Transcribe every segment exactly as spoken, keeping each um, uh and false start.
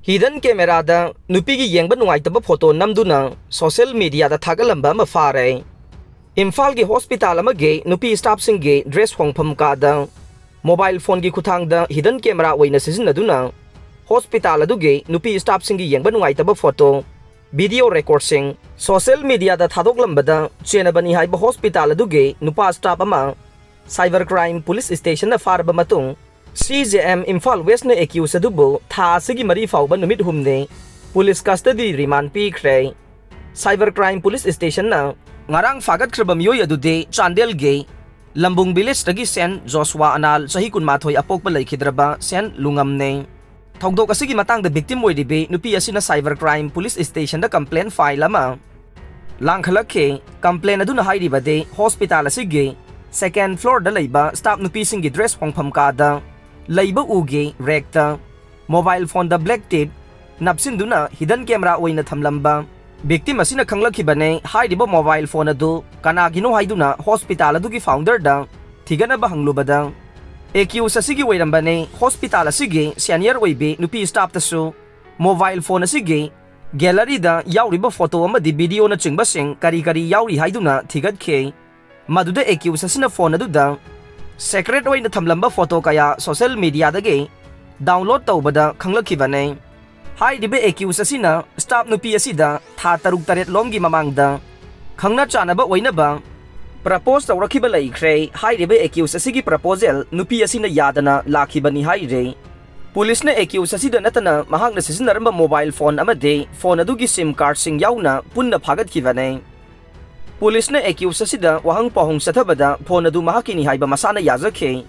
Hidden cameraꯗ ꯅꯨꯄꯤꯒꯤ ꯌꯦꯡꯕ ꯅꯨꯡꯉꯥꯏꯇꯕ ꯐꯣꯇꯣ ꯅꯝꯗꯨꯅ social mediaꯗ ꯊꯥꯒꯠꯂꯝꯕ ꯑꯃ ꯐꯥꯔꯦ꯫ ꯏꯝꯐꯥꯜꯒꯤ ꯍꯣꯁꯄꯤꯇꯥꯜ ꯑꯃꯒꯤ ꯅꯨꯄꯤ staffꯁꯤꯡꯒꯤ dress ꯍꯣꯡꯐꯝ ꯀꯥꯗ mobile phoneꯒꯤ ꯈꯨꯠꯊꯥꯡꯗ hidden camera ꯑꯣꯏꯅ ꯁꯤꯖꯤꯟꯅꯗꯨꯅ ꯍꯣꯁꯄꯤꯇꯥꯜ ꯑꯗꯨꯒꯤ ꯅꯨꯄꯤ staffꯁꯤꯡꯒꯤ ꯌꯦꯡꯕ ꯅꯨꯡꯉꯥꯏꯇꯕ ꯐꯣꯇꯣ, video recordꯁꯤꯡ social mediaꯗ ꯊꯥꯗꯣꯛꯂꯝꯕꯗ ꯆꯦꯟꯅꯕꯅꯤ ꯍꯥꯏꯕ ꯍꯣꯁꯄꯤꯇꯥꯜ ꯑꯗꯨꯒꯤ ꯅꯨꯄꯥ staff ꯑꯃ Cyber Crime Police Stationꯅ ꯐꯥꯔꯕ ꯃꯇꯨꯡ, CJM ꯏꯝꯐꯥꯜ Westꯅ accused ꯑꯗꯨꯕꯨ ꯊꯥ ꯑꯁꯤꯒꯤ ꯃꯔꯤ ꯐꯥꯎꯕ ꯅꯨꯃꯤꯠ ꯍꯨꯝꯅꯤ police custody remand ꯄꯤꯈ꯭ꯔꯦ꯫ Cyber Crime Police Stationꯅ ꯉꯔꯥꯡ ꯐꯥꯒꯠꯈ꯭ꯔꯕ ꯃꯤꯑꯣꯏ ꯑꯗꯨꯗꯤ ꯆꯥꯟꯗꯦꯜꯒꯤ ꯂꯝꯕꯨꯡ villageꯇꯒꯤ ꯁꯦꯟ ꯖꯣꯁꯋꯥ ꯑꯅꯥꯜ, ꯆꯍꯤ ꯀꯨꯟꯃꯥꯊꯣꯏ, ꯑꯄꯣꯛꯄ ꯂꯩꯈꯤꯗ꯭ꯔꯕ ꯁꯦꯟ ꯂꯨꯉꯝꯅꯦ꯫ ꯊꯧꯗꯣꯛ ꯑꯁꯤꯒꯤ ꯃꯇꯥꯡꯗ victim ꯑꯣꯏꯔꯤꯕꯤ ꯅꯨꯄꯤ ꯑꯁꯤꯅ Cyber Crime Police Stationꯗ complaint file ꯑꯃ ꯂꯥꯡꯈꯠꯂꯛꯈꯤ꯫ Complaint ꯑꯗꯨꯅ ꯍꯥꯏꯔꯤꯕꯗꯤ ꯍꯣꯁꯄꯤꯇꯥꯜ ꯑꯁꯤꯒꯤ second floorꯗ ꯂꯩꯕ staff ꯅꯨꯄꯤꯁꯤꯡꯒꯤ dress ꯍꯣꯡꯐꯝ ꯀꯥꯗ ꯂꯩꯕ ꯎꯒꯤ rackꯇ mobile phoneꯗ black tape ꯅꯞꯁꯤꯟꯗꯨꯅ hidden camera ꯑꯣꯏꯅ ꯊꯝꯂꯝꯕ victim ꯑꯁꯤꯅ ꯈꯪꯂꯛꯈꯤꯕꯅꯦ꯫ ꯍꯥꯏꯔꯤꯕ mobile phone ꯑꯗꯨ ꯀꯅꯥꯒꯤꯅꯣ ꯍꯥꯏꯗꯨꯅ ꯍꯣꯁꯄꯤꯇꯥꯜ ꯑꯗꯨꯒꯤ founderꯗ ꯊꯤꯒꯠꯅꯕ ꯍꯪꯂꯨꯕꯗ, accused ꯑꯁꯤꯒꯤ ꯑꯣꯏꯔꯝꯕꯅꯦ꯫ ꯍꯣꯁꯄꯤꯇꯥꯜ ꯑꯁꯤꯒꯤ senior ꯑꯣꯏꯕꯤ ꯅꯨꯄꯤ staffꯇꯁꯨ mobile phone ꯑꯁꯤꯒꯤ galleryꯗ ꯌꯥꯎꯔꯤꯕ ꯐꯣꯇꯣ ꯑꯃꯗꯤ videoꯅꯆꯤꯡꯕꯁꯤꯡ ꯀꯔꯤ ꯀꯔꯤ ꯌꯥꯎꯔꯤ ꯍꯥꯏꯗꯨꯅ ꯊꯤꯒꯠꯈꯤ꯫ ꯃꯗꯨꯗ accused ꯑꯁꯤꯅ phone ꯑꯗꯨꯗ secret ꯑꯣꯏꯅ ꯊꯝꯂꯝꯕ ꯐꯣꯇꯣ ꯀꯌꯥ social mediaꯗꯒꯤ download ꯇꯧꯕꯗ ꯈꯪꯂꯛꯈꯤꯕꯅꯦ꯫ ꯍꯥꯏꯔꯤꯕ accused ꯑꯁꯤꯅ staff ꯅꯨꯄꯤ ꯑꯁꯤꯗ ꯊꯥ ꯇꯔꯨꯛ ꯇꯔꯦꯠ ꯂꯣꯝꯒꯤ ꯃꯃꯥꯡꯗ ꯈꯪꯅ ꯆꯥꯟꯅꯕ ꯑꯣꯏꯅꯕ propose ꯇꯧꯔꯛꯈꯤꯕ ꯂꯩꯈ꯭ꯔꯦ꯫ ꯍꯥꯏꯔꯤꯕ accused ꯑꯁꯤꯒꯤ proposal ꯅꯨꯄꯤ ꯑꯁꯤꯅ ꯌꯥꯗꯅ ꯂꯥꯛꯈꯤꯕꯅꯤ ꯍꯥꯏꯔꯦ꯫ Policeꯅ accused ꯑꯁꯤꯗ ꯅꯠꯇꯅ ꯃꯍꯥꯛꯅ ꯁꯤꯖꯤꯟꯅꯔꯝꯕ mobile phone ꯑꯃꯗꯤ phone ꯑꯗꯨꯒꯤ SIM cardꯁꯤꯡ ꯌꯥꯎꯅ ꯄꯨꯟꯅ ꯐꯥꯒꯠꯈꯤꯕꯅꯦ꯫ Policeꯅ accused ꯑꯁꯤꯗ ꯋꯥꯍꯪ ꯄꯥꯎꯍꯪ ꯆꯠꯊꯕꯗ phone ꯑꯗꯨ ꯃꯍꯥꯛꯀꯤꯅꯤ ꯍꯥꯏꯕ ꯃꯁꯥꯅ ꯌꯥꯖꯈꯤ꯫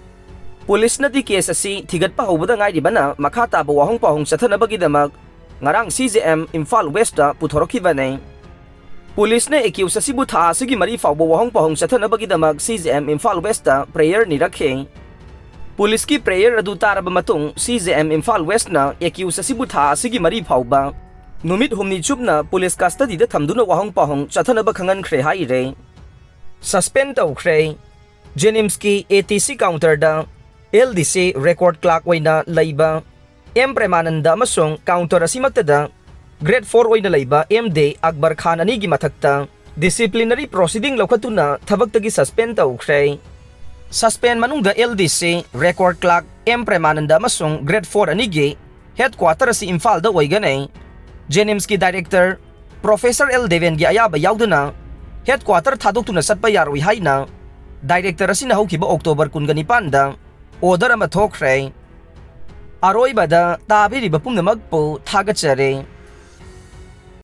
Policeꯅꯗꯤ case ꯑꯁꯤ ꯊꯤꯒꯠꯄ ꯍꯧꯕꯗ ꯉꯥꯏꯔꯤꯕꯅ ꯃꯈꯥ ꯇꯥꯕ ꯋꯥꯍꯪ ꯄꯥꯎꯍꯪ ꯆꯠꯊꯅꯕꯒꯤꯗꯃꯛ ꯉꯔꯥꯡ CJM ꯏꯝꯐꯥꯜ Westꯇ ꯄꯨꯊꯣꯔꯛꯈꯤꯕꯅꯦ꯫ Policeꯅ accused ꯑꯁꯤꯕꯨ ꯊꯥ ꯑꯁꯤꯒꯤ ꯃꯔꯤ ꯐꯥꯎꯕ ꯋꯥꯍꯪ ꯄꯥꯎꯍꯪ ꯆꯠꯊꯅꯕꯒꯤꯗꯃꯛ CJM ꯏꯝꯐꯥꯜ Westꯇ prayer ꯅꯤꯔꯛꯈꯤ꯫ Policeꯀꯤ prayer ꯑꯗꯨ ꯇꯥꯔꯕ ꯃꯇꯨꯡ, CJM ꯏꯝꯐꯥꯜ Westꯅ accused ꯑꯁꯤꯕꯨ ꯊꯥ ꯑꯁꯤꯒꯤ ꯃꯔꯤ ꯐꯥꯎꯕ ꯅꯨꯃꯤꯠ ꯍꯨꯝꯅꯤ ꯆꯨꯞꯅ police custodyꯗ ꯊꯝꯗꯨꯅ ꯋꯥꯍꯪ ꯄꯥꯎꯍꯪ ꯆꯠꯊꯅꯕ ꯈꯪꯍꯟꯈ꯭ꯔꯦ ꯍꯥꯏꯔꯦ꯫ Suspend ꯇꯧꯈ꯭ꯔꯦ꯫ JNIMSꯀꯤ ATC counterꯗ LDC record clerk ꯑꯣꯏꯅ ꯂꯩꯕ ꯑꯦꯝ ꯄ꯭ꯔꯦꯃꯥꯅꯟꯗ ꯑꯃꯁꯨꯡ ꯀꯥꯎꯟꯇꯔ ꯑꯁꯤꯃꯛꯇꯗ ꯒ꯭ꯔꯦꯗ ꯐꯣꯔ ꯑꯣꯏꯅ ꯂꯩꯕ ꯑꯦꯝ ꯗꯦ ꯑꯛꯕꯔ ꯈꯥꯟ ꯑꯅꯤꯒꯤ ꯃꯊꯛꯇ ꯗꯤꯁꯤꯄ꯭ꯂꯤꯅꯔꯤ ꯄ꯭ꯔꯣꯁꯤꯗꯤꯡ ꯂꯧꯈꯠꯇꯨꯅ ꯊꯕꯛꯇꯒꯤ ꯁꯁꯄꯦꯟ ꯇꯧꯈ꯭ꯔꯦ꯫ ꯁꯁꯄꯦꯟ ꯃꯅꯨꯡꯗ ꯑꯦꯜ ꯗꯤ ꯁꯤ, ꯔꯦꯀꯣꯔꯗ ꯀ꯭ꯂꯥꯔꯛ ꯑꯦꯝ ꯄ꯭ꯔꯦꯃꯥꯅꯟꯗ ꯑꯃꯁꯨꯡ ꯒ꯭ꯔꯦꯗ ꯐꯣꯔ ꯑꯅꯤꯒꯤ ꯍꯦꯗꯀ꯭ꯋꯥꯇꯔ ꯑꯁꯤ ꯏꯝꯐꯥꯜꯗ ꯑꯣꯏꯒꯅꯤ꯫ ꯖꯦꯅꯤꯝꯁꯀꯤ ꯗꯥꯏꯔꯦꯛꯇꯔ ꯄ꯭ꯔꯣꯐꯦꯁꯔ ꯑꯦꯜ ꯗꯦꯕꯦꯟꯒꯤ ꯑꯌꯥꯕ ꯌꯥꯎꯗꯅ ꯍꯦꯗꯀ꯭ꯋꯥꯇꯔ ꯊꯥꯗꯣꯛꯇꯨꯅ ꯆꯠꯄ ꯌꯥꯔꯣꯏ ꯍꯥꯏꯅ ꯗꯥꯏꯔꯦꯛꯇꯔ ꯑꯁꯤꯅ ꯍꯧꯈꯤꯕ ꯑꯣꯛꯇꯣꯕꯔ ꯀꯨꯟꯒ ꯅꯤꯄꯥꯟꯗ ꯑꯣꯔꯗꯔ ꯑꯃ ꯊꯣꯛꯈ꯭ꯔꯦ꯫ ꯑꯔꯣꯏꯕꯗ ꯇꯥꯕꯤꯔꯤꯕ ꯄꯨꯝꯅꯃꯛꯄꯨ ꯊꯥꯒꯠꯆꯔꯤ꯫